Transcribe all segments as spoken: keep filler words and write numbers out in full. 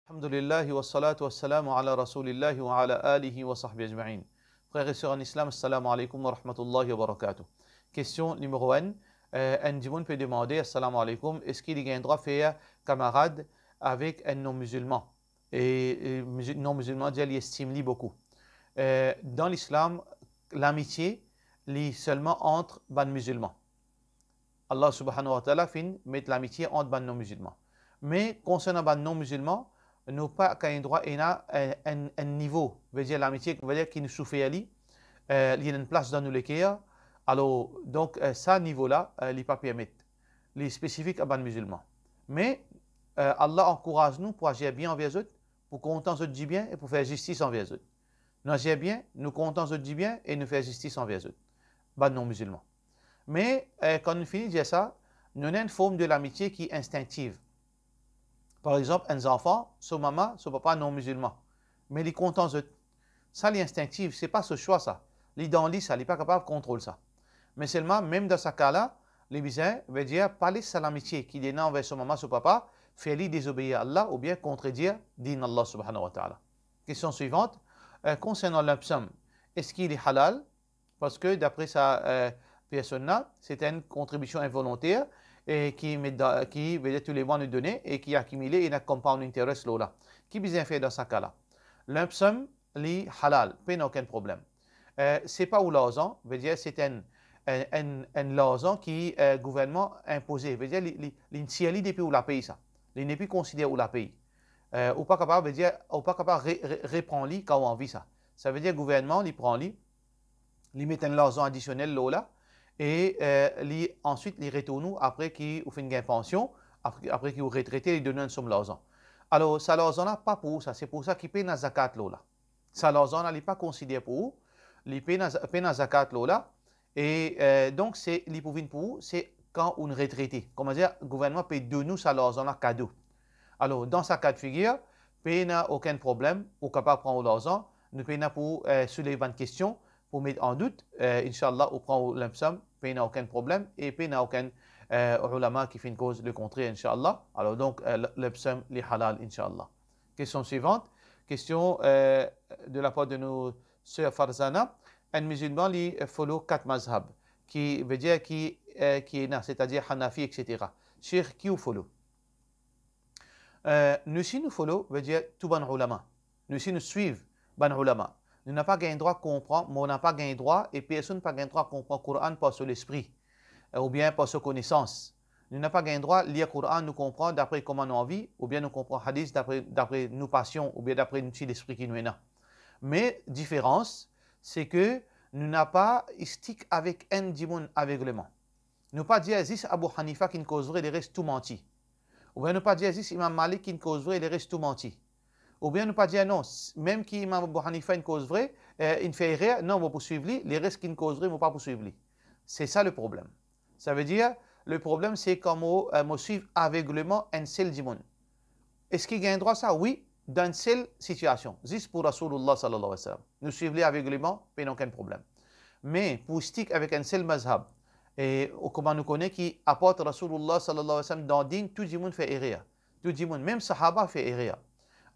Alhamdulillah, wa salatu wa salamu ala Rasulillah wa ala alihi wa sahbihi ajma'in. Frères et sœurs en islam, assalamu alaikum wa rahmatullahi wa barakatuh. Question numéro un. Euh, enn dimoun pe demande, assalamu alaikum, eski li gagn drwa fer kamarad avek enn non-mizilman? E, e, mizi-, non-mizilman dir li estim li boukou. Euh, dan lislam, lamitie, li selman ant bann mizilman. Allah subhanahu wa ta'ala finn met lamitie ant bann non-mizilman. Me konsernan bann non-mizilman, nou pa gagn drwa ena enn, enn, enn nivo, vedir lamitie, vedir ki nou soufer li, eh, li ena enn plas dan nou leker. Alor, donk, eh, sa nivo la, eh, li pa permet. Li spesifik a bann mizilman. Me, eh, Allah ankouraz nou pou azir bien anver zot, pou kontan zot dibien e pou fer zistis anver zot. Nou azir bien, nou kontan zot dibien e nou fer zistis anver zot, bann non-mizilman. Me, eh, kan nou fini dir sa, nou ena enn form de lamitie ki instinktiv. Par exanp, enn zanfan, so mama, so papa non-mizilman. Me li kontan zot. Sa li instinktiv, se pa so swa sa. Li dan li sa, li pa kapav kontrol sa. Me selman, mem dan sa ka la, li bizin, vedir, pa les sa lamitie ki li ena anver so mama, so papa, fer li dezobeir Allah oubien kontredir din Allah subhanahu wa ta'ala. Kestion swivant, eh, konsernan lump sum, eski li halal? Parski dapre sa, eh, personn la, se enn kontribision involonter e ki met dan, ki, vedir, toulemwa nou done e ki akimile, ena compound interest lor la. Ki bizin fer dan sa ka la? Lump sum, li halal, pena okenn problem. Eh, se pa ou larzan, vedir, se enn, enn, enn, enn larzan ki, eh, gouvernman inpoze, vedir, li, li, li tir li depi ou lapey sa. Li nepli konsider ou lapey. Eh, ou pa kapav, vedir, ou pa kapav re-, re-, repran li kan ou anvi sa. Savedir gouvernman, li pran li, li met enn larzan adisionel lor la, e, eh, li, answit, li retourn ou apre ki ou finn gagn pansion, apre, apre ki ou retrete, li donn ou enn som larzan. Alor, sa larzan la, pa pou ou sa, se pou sa ki pena zakat lor la. Sa larzan la, li pa konsider pou ou, li pena, pena zakat lor la, e, eh, donk, se, li pou vinn pou ou, se kan ou'nn retrete. Kouma dir, gouvernman pe donn ou sa larzan la kado. Alor, dan sa ka de figir, pena okenn problem, ou kapav pran ou larzan, nou pena pou, eh, soulev bann kestion, pou met an dout, eh, inshallah, ou pran ou lump sum, pena okenn problem, e pena okenn, eh, oulama ki finn koz lekontrer, inshallah. Alor donk, eh, l-, lump sum, li halal, inshallah. Kestion swivant, kestion, eh, de la par de nou ser Farzana, enn mizilman, li, eh, follow kat mazhab, ki vedir ki, eh, ki ena, setadir Hanafi, et cetera. Sheikh, ki ou follow? Eh, nou si nou follow, vedir tou bann oulama. Nou si nou swiv bann oulama. Nou napa gagn drwa konpran, mo napa gagn drwa, e personn pa gagn drwa konpran Koran par so lespri, eh, oubien par so konesans. Nou napa gagn drwa lir Koran, nou konpran dapre kouma nou anvi, oubien nou konpran hadis dapre, dapre nou pasion, oubien dapre nou ti lespri ki nou ena. Me diferans, se ke nou napa stick avek enn dimoun avegleman. Nou pa dir zis Abu Hanifa ki'nn koz vre, leres tou manti. Oubien nou pa dir zis Imam Malik ki'nn koz vre, leres tou manti. Oubien nou pa dir non, s-, mem ki Imam Abu Hanifa inn koz vre, eh, inn fer erer, non, mo pou swiv li, leres ki'nn koz vre, mo pa pou swiv li. Se sa le problem. Savedir, le problem se kan mo, eh, mo swiv avegleman enn sel dimoun. Eski gagn drwa sa? Wi, dan enn sel sitiasion, zis pou Rasoulullah sallallahu alayhi wa sallam. Nou swiv li avegleman, pena okenn problem. Me pou stick avek enn sel mazhab, e, ou kouma nou kone ki apar Rasoulullah sallallahu alayhi wa sallam dan din, tou dimoun fer erer. Tou dimoun, mem sahaba fer erer.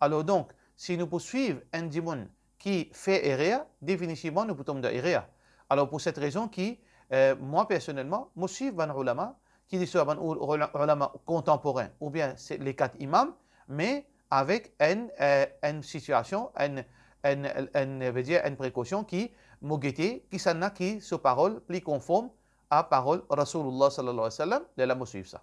Alor donk, si nou pou swiv enn dimoun ki fer erer, definitivman nou pou tom dan erer. Alor pou set rezon ki, eh, mwa personelman, mo swiv bann oulama, ki li swa bann ou-, oula-, oulama kontanporin, oubien se le kat imam, me avek enn, eh, enn sitiasion, enn, enn, enn, vedir enn prekosion ki mo gete, kisannla ki so parol pli konform a parol Rasoulullah sallallahu alayhi wa sallam, lerla mo swiv sa.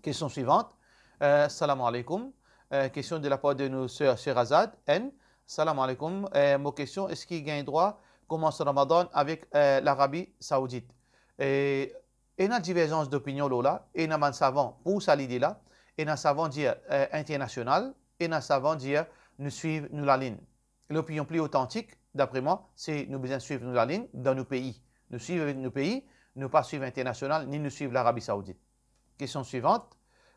Kestion swivant. Eh, salam aleykoum. Eh, kestion de la par de nou ser Sherazad N. Salam aleykoum. Eh, mo kestion, eski gagn drwa koumans Ramadan avek, eh, Larabi Saoudit? E ena diverzans dopinion lor la, ena bann savan pou sa lide la, ena savan dir, eh, internasional, ena savan dir nou swiv nou lalinn. Lopinion pli otantik, dapre mwa, se nou bizin swiv nou lalinn dan nou pei. Nou swiv nou pei, nou pa swiv internasional, ni nou swiv Larabi Saoudit. Kestion swivant,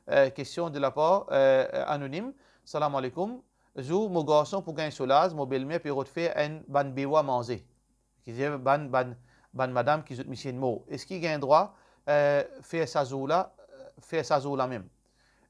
eh, kestion de la par, eh, anonim. Salam aleykoum. Zour mo garson pou gagn so laz, mo belmer pe rod fer enn bann bewa manze. Ki dir bann, bann, bann madam ki zot misie inn mor. Eski gagn drwa, eh, fer sa zour la, eh, fer sa zour la mem?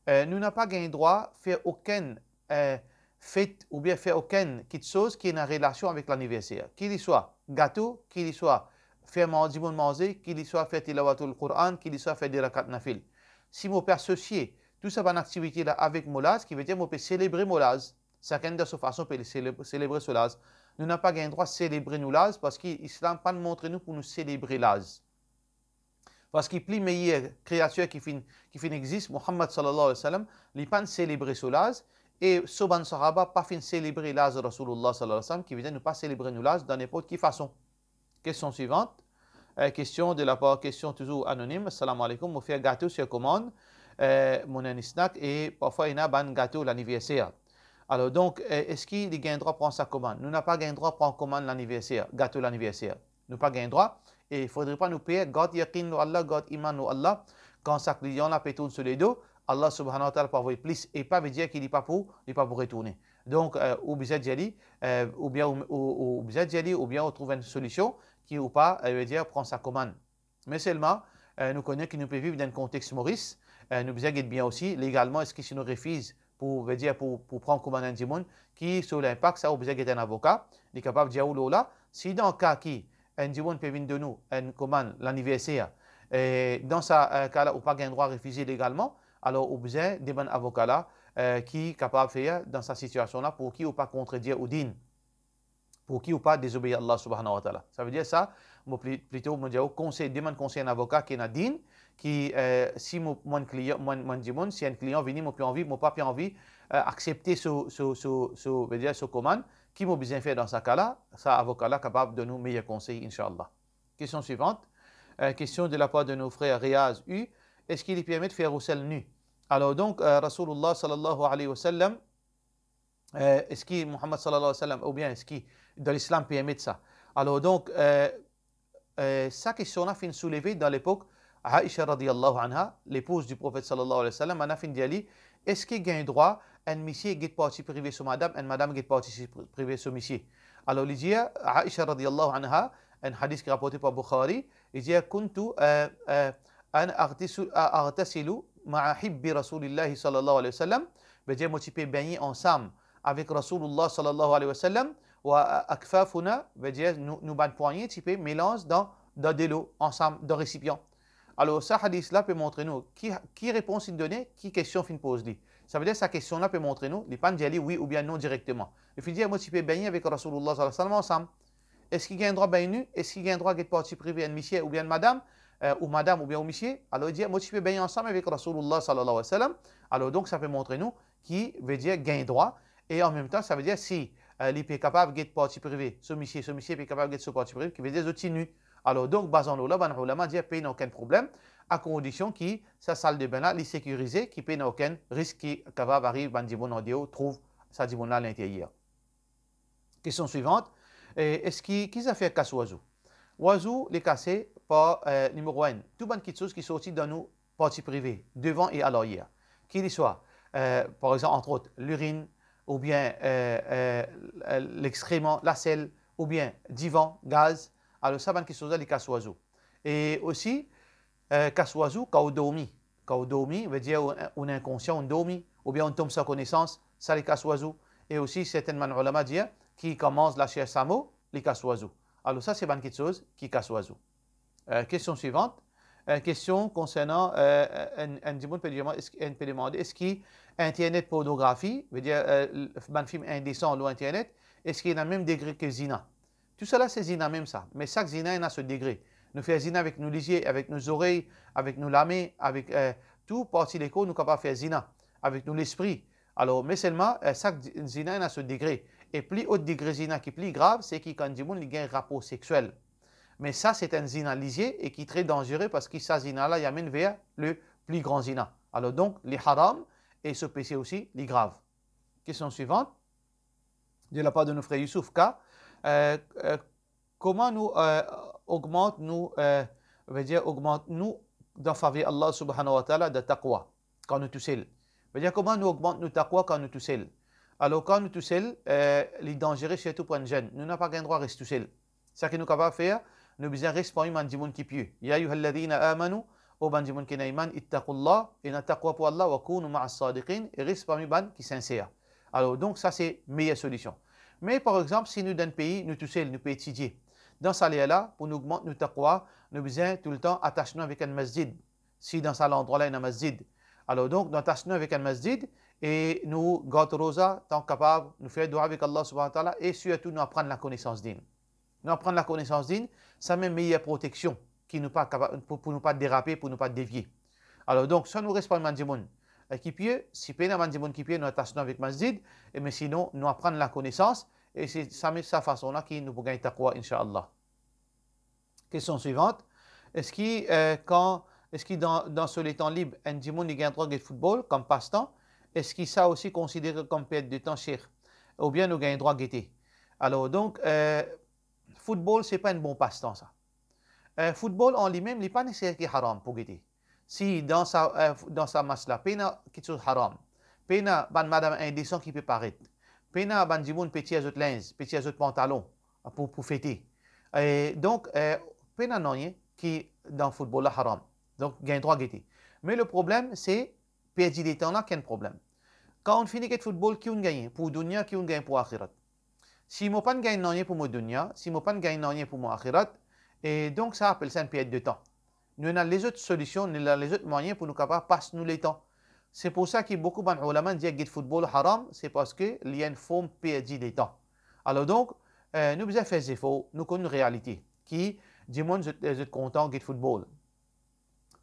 Eh, nou napa gagn drwa fer okenn eh, fet oubien fer okenn kitsoz ki ena relasion avek laniverser. Ki li swa gato, ki li swa fer man-, dimoun manze, ki li swa fer tilawatul Quran, ki li swa fer de rakat nafil. Si mo pe asosie tou sa bann aktivite la avek mo laz, ki vedir mo pe selebre mo laz. Sakenn dan so fason pe sele-, selebre so laz. Nou napa gagn drwa selebre nou laz, parski Islam pa'nn montre nou pou nou selebre laz. Parski pli meyer kreatir ki finn, ki finn exist, Muhammad sallallahu alayhi wa sallam, li pa'nn selebre so laz, e so bann sahaba pa finn selebre laz Rasoulillah sallallahu alayhi wa sallam, ki vedir nou pa selebre nou laz dan ninport ki fason. Kestion swivant. Eh, kestion de lapar, kestion touzour anonim. Assalamu alaykum, mo fer gato sir komann, eh, mo ena enn snack e parfwa ena bann gato laniverser. Alor donk, eh, eski li gagn drwa pran sa komann? Nou napa gagn drwa pran komann laniverser, gato laniverser. Nou pa gagn drwa, e fodre pa nou per, gard yakin lor Allah, gard iman lor Allah. Kan sa klian la pe tourn so ledo, Allah subhanahu wa ta'ala pou avoy plis, e pa vedir ki li pa pou, li pa pou retourne. Donk, eh, ou bizin dir li, eh, oubien ou, ou, ou bizin dir li, oubien ou trouv enn solision ki ou pa, eh, vedir pran sa komann. Me selman, eh, nou kone ki nou pe viv dan enn kontex Moris, eh, nou bizin get bien osi, legalman, eski si nou refiz pou, vedir pou, pou pran komann enn dimoun, ki so linpak sa, ou bizin get enn avoka, li kapav dir ou lor la, si dan ka ki enn dimoun pe vinn donn ou enn komann laniverser, eh, dan sa, eh, ka la, ou pa gagn drwa refize legalman, alor ou bizin demann avoka la, eh, ki kapav fer dan sa sitiasion la, pou ki ou pa kontredir ou din, pou ki ou pa dezobeir Allah subhanahu wa ta'ala. Savedir sa, mo pli-, plito mo dir ou konsey, demann konsey enn avoka ki ena din, ki, eh, si mo, mo enn klian, mo enn, mo enn dimoun, si enn klian vini, mo pe anvi, mo pa pe anvi, eh, aksepte so, so, so, so, vedir so komann, ki mo bizin fer dan sa ka la, sa avoka la kapav donn ou meyer konsey, inshallah. Kestion swivant. Eh, kestion de lapar de nou frer Riaz U, eski li permet fer rousel ni? Alor donk, eh, Rasoulillah sallallahu alayhi wa sallam, eh, eski Muhammad sallallahu alayhi wa sallam, oubien eski dan Lislam permet sa? Alor donk, eh, eh, sa kestion la finn souleve dan lepok Aisha radiyallahu anha, lepouz di Profet sallallahu alayhi wa sallam, bann la finn dir li, eski gagn drwa enn misie get parti prive so madam, enn madam get parti si-, prive so misie? Alor li dir, Aisha radiyallahu anha, enn hadis ki raporte par Bukhari, li dir, kuntu, eh, eh, an artisu-, a-, artasilu ma'a hibbi Rasulillahi sallallahu alayhi wa sallam, vedir mo ti pe begne ansam avek Rasoulillah sallallahu alayhi wa sallam, wa akfafuna, vedir nou, nou bann pwagne ti pe melanz dan, dan delo ansam, dan resipian. Alor, sa hadis la pe montre nou ki, ki repons inn done, ki kestion finn poz li. Savedir sa kestion la pe montre nou, li pa'nn dir li wi oubien non direkteman. Li finn dir, mo ti pe begne avek Rasoulillah sallallahu alayhi wa sallam ansam. Eski gagn drwa begne ni? Eski gagn drwa get parti prive enn misie oubien enn madam, eh, ou madam oubien ou misie? Alor li dir, mo ti pe begne ansam avek Rasoulillah sallallahu alayhi wa sallam. Alor donk, sa pe montre nou ki vedir gagn drwa, e an mem tan, savedir si, eh, li pe kapav get parti prive so misie, so misie pe kapav get so parti prive, ki vedir zot ti ni. Alor donk, bazan lor la, bann oulama dir pena okenn problem, a kondision ki sa sal de bin la, li sekirize, ki pena okenn risk ki kapav ariv bann dimoun andeor trouv sa dimoun la alinteryer. Kestion swivant, eh, eski, ki zafer kas wazou? Wazou, li kase par, eh, nimero enn, tou bann kitsoz ki sorti dan nou parti prive, devan e alaryer. Ki li swa, eh, par exanp, antrot, lirinn, oubien, eh, eh, lexkreman, lasel, oubien divan, gaz. Alor sa bann kitsoz la, li kas wazou. E osi, eh, kas wazou kan ou dormi. Kan ou dormi, vedir ou, ou inkonsian, ou dormi, oubien ou tom san konesans, sa li kas wazou. E osi, sertin bann oulama dir ki kan manz laser samo, li kas wazou. Alor sa, se bann kitsoz ki kas wazou. Eh, kestion swivant. Eh, kestion konsernan, eh, enn, enn dimoun pe demande, eski, enn pe demande, eski internet pornografi, vedir, eh, bann fim indesan lor internet, eski ena mem degre ki zina? Tousala se zina mem sa. Me sak zina ena so degre. Nou fer zina avek nou lizie, avek nou zorey, avek nou lame, avek, eh, tou parti lekor nou kapav fer zina, avek nou lespri. Alor, me selman, eh, sak di-, zina ena so degre. E pli o degre zina ki pli grav, se ki kan dimoun li gagn rapor sexiel. Me sa, se enn zina lizie e ki tre danzere, parski sa zina la, li amenn ver le pli gran zina. Alor donk, li haram e so pese osi, li grav. Kestion swivant, de lapar de nou frer Youssouf K, eh, eh, kouma nou, eh, ogmant nou, eh, vedir ogmant nou dan faver Allah subhanahu wa ta'ala dan taqwa, kan nou tousel? Vedir kouma nou ogmant nou taqwa kan nou tousel? Alor, kan nou tousel, eh, li danzere sirtou pou enn zenn. Nou napa gagn drwa res tousel. Seki nou kapav fer, nou bizin res parmi bann dimoun ki pie. Ya ayyuhalladhina amanu, o bann dimoun ki ena iman, ittaqullah, ena taqwa pou Allah, wa kunu ma'as sadiqin, e res parmi bann ki sinser. Alor, donk, sa se meyer solision. Me, par exanp, si nou dan enn pei, nou tousel, nou pe etidie, dan sa ler la, pou nou ogmant nou taqwa, nou bizin toultan atas nou avek enn masjid. Si dan sa landrwa la ena masjid, alor, donk, nou atas nou avek enn masjid e nou gard roza, tan kapav, nou fer dua avek Allah Subhanahu wa Taala e sirtou nou aprann lakonesans din. Nou aprann lakonesans din, samem meyer proteksion ki nou pa kapa-, pou, pou nou pa derape, pou nou pa devie. Alor, donk, swa nou res parmi bann dimoun, eh, ki pie, si pena bann dimoun ki pie, nou atas nou avek masjid, e me sinon, nou aprann lakonesans, e se samem sa fason la ki nou pou gagn taqwa, inshallah. Kestion swivant, eski, eh, kan, eski dan, dan so letan lib, enn dimoun li gagn drwa get foutbol kom pastan, eski sa osi konsidere kom pert de tan, Sheikh? Oubien nou gagn drwa gete? Alor, donk, eh, foutbol, se pa enn bon pastan, sa. Eh, foutbol an limem, li pa neseser ki haram pou gete. Si dan sa, eh, dan sa match la, pena kiksoz haram, pena bann madam indesan ki pe paret, pena bann dimoun pe tir zot linz, pe tir zot pantalon pou, pou fete. E donk, eh, pena nanye ki dan foutbol la haram. Donk, gagn drwa gete. Me le problem, se perdi letan la, ki enn problem. Kan ou fini get foutbol, ki ou gagn pou dunya, ki ou gagn pou axirat? Si mo pa gagn nanye pou mo dunya, si mo pa gagn nanye pou mo axirat, e donk sa apel sa enn pert de tan. Nou ena lezot solision, nou ena lezot mwayin pou nou kapav pas nou letan. Se pou sa ki boukou bann oulama dir get foutbol haram, se parski li enn form perdi letan. Alor donk, eh, nou bizin fer zefor, nou konn realite ki dimoun zot, zot kontan get foutbol.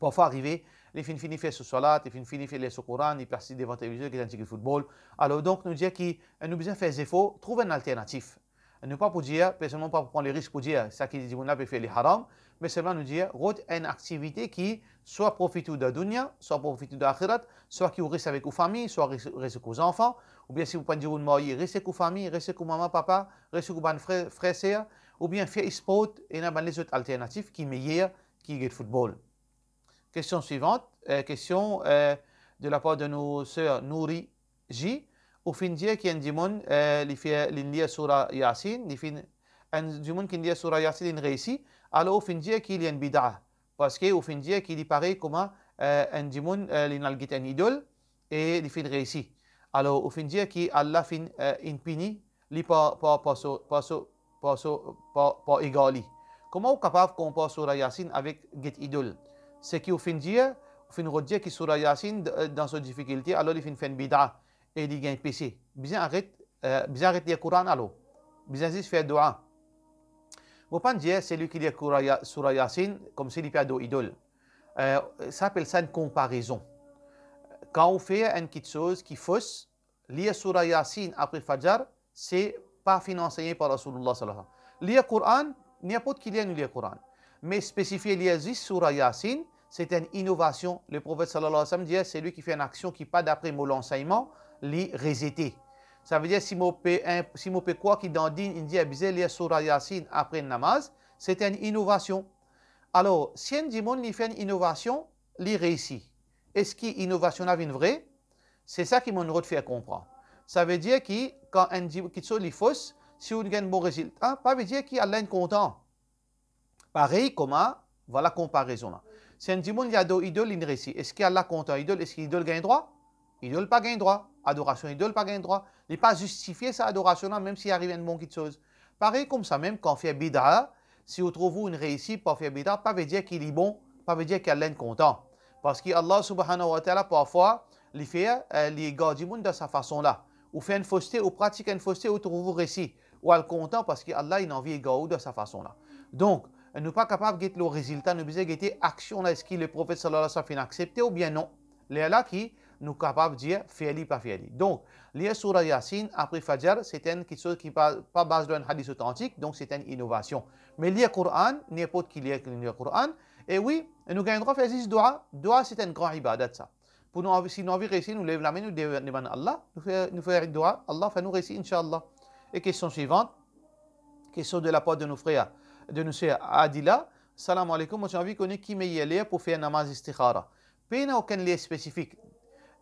Parfwa arive, li finn fini fer so swalat, li finn fini fer lir so Koran, li pe asiz devan televizion, gete enn tigit foutbol. Alor donk, nou dir ki, eh, nou bizin fer zefor, trouv enn alternatif. Nou pa pou dir, personelman pa pou pran le risk pou dir, seki dimoun la pe fer li haram, me selman nou dir, rod enn aktivite ki swa profit ou dan dunya, swa profit ou dan axirat, swa ki ou res avek ou fami, swa res, res avek ou zanfan, oubien si ou pa enn dimoun marye, res avek ou fami, res avek ou mama, papa, res avek ou bann frer, frer, ser, oubien fer spor, ena bann lezot alternatif ki meyer ki get foutbol. Kestion swivant, eh, kestion, eh, de lapar de nou ser Nouri J. Ou finn dir ki enn dimoun, eh, li fer, li lir soura Yasin, li finn, enn dimoun ki lir soura Yasin, li reisi, alor ou finn dir ki li enn bida, parski ou finn dir ki li parey kouma, eh, enn dimoun, eh, li al get enn idol e li finn reisi. Alor ou finn dir ki Allah finn, eh, inn pini li par, par, par so, par so, par so, par, par egar li. Kouma ou kapav konpar soura Yasin avek get idol? Seki ou finn dir, ou finn rod dir ki soura Yasin, d-, dan so difikilte, alor li finn fer enn bida e li gagn pese. Bizin aret, eh, bizin aret lir Koran alor. Bizin zis fer dua. Mo pa dir selwi ki lir Koura Ya-, soura Yasin, koumsi li pe ador idol. Eh, sa apel sa enn konparezon. Kan ou fer enn kiksoz ki fos, lir soura Yasin apre Fajar, se pa finn ansegn par Rasoulillah sallallahu alayhi wa sallam. Lir Koran, ninport ki ler nou lir Koran. Me spesifie lir zis soura Yasin, se enn inovasion. Leprofet sallallahu alayhi wa sallam dir, selwi ki fer enn aksion ki pa dapre mo lansegnman, li rezete. Savedir, si mo pe, enn, si mo pe krwar ki dan din inn dir bizin lir soura Yasin apre enn namaz, se enn inovasion. Alor, si enn dimoun li fer enn inovasion, li reisi. Eski inovasion la vinn vre? Se sa ki monn rod fer konpran. Savedir ki kan enn di-, kiksoz li fos, si ou gagn bon rezilta, pa vedir ki Allah inn kontan. Parey kouma, vwala konparezon la. Si enn dimoun li ador idol, linn reisi, eski Allah kontan idol? Eski idol gagn drwa? Idol pa gagn drwa. Adorasion idol pa gagn drwa. Li pa zistifie sa adorasion la, mem si ariv enn bon kiksoz. Parey koumsamem, kan fer bida, si ou trouv ou inn reisi par fer bida, pa vedir ki li bon, pa vedir ki Allah inn kontan. Parski Allah subhanahu wa ta'ala, parfwa, li fer, eh, li egar dimoun dan sa fason la. Ou fer enn foste, ou pratik enn foste, ou trouv ou reisi, ou al kontan parski Allah inn anvi egar ou dan sa fason la. Donk, nou pa kapav get lor rezilta, nou bizin gete aksion la, eski Leprofet sallallahu alayhi wa sallam finn aksepte oubien non. Lerla ki nou kapav dir fer li, pa fer li. Donk, lir soura Yasin apre Fajar, se enn kiksoz ki pa, pa baz lor enn hadis otantik, donk se enn inovasion. Me lir Koran, ninport ki lir, lir Koran, e wi, nou gagn drwa fer zis dua. Dua, se enn gran ibadat sa. Pou nou anvi, si nou anvi reisi, nou lev lame, nou de-, demann Allah, nou fer, nou fer dua, Allah fer nou reisi, inshallah. E kestion swivant, kestion de lapar de nou frer, de nou ser Adila. Salam aleykoum, mo ti anvi kone ki meyer ler pou fer namaz istikhara. Pena okenn ler spesifik,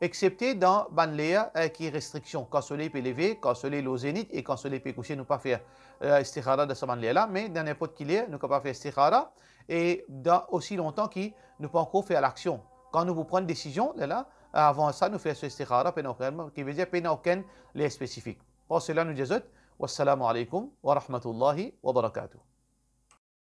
exepte dan bann ler, eh, ki restriksion, kan soley pe leve, kan soley lor zenit e kan soley pe kouse, nou pa fer, eh, istikhara dan sa bann ler la, me dan ninport ki ler, nou kapav fer istikhara, e dan osi lontan ki nou pa ankor fer laksion. Kan nou pou pran desizion, lerla, Avan sa, nou fer so istikhara, pena okenn, ki vedir pena okenn ler spesifik. Par sela, nou dir zot, wassalamu alaikum wa rahmatullahi wa barakatuh.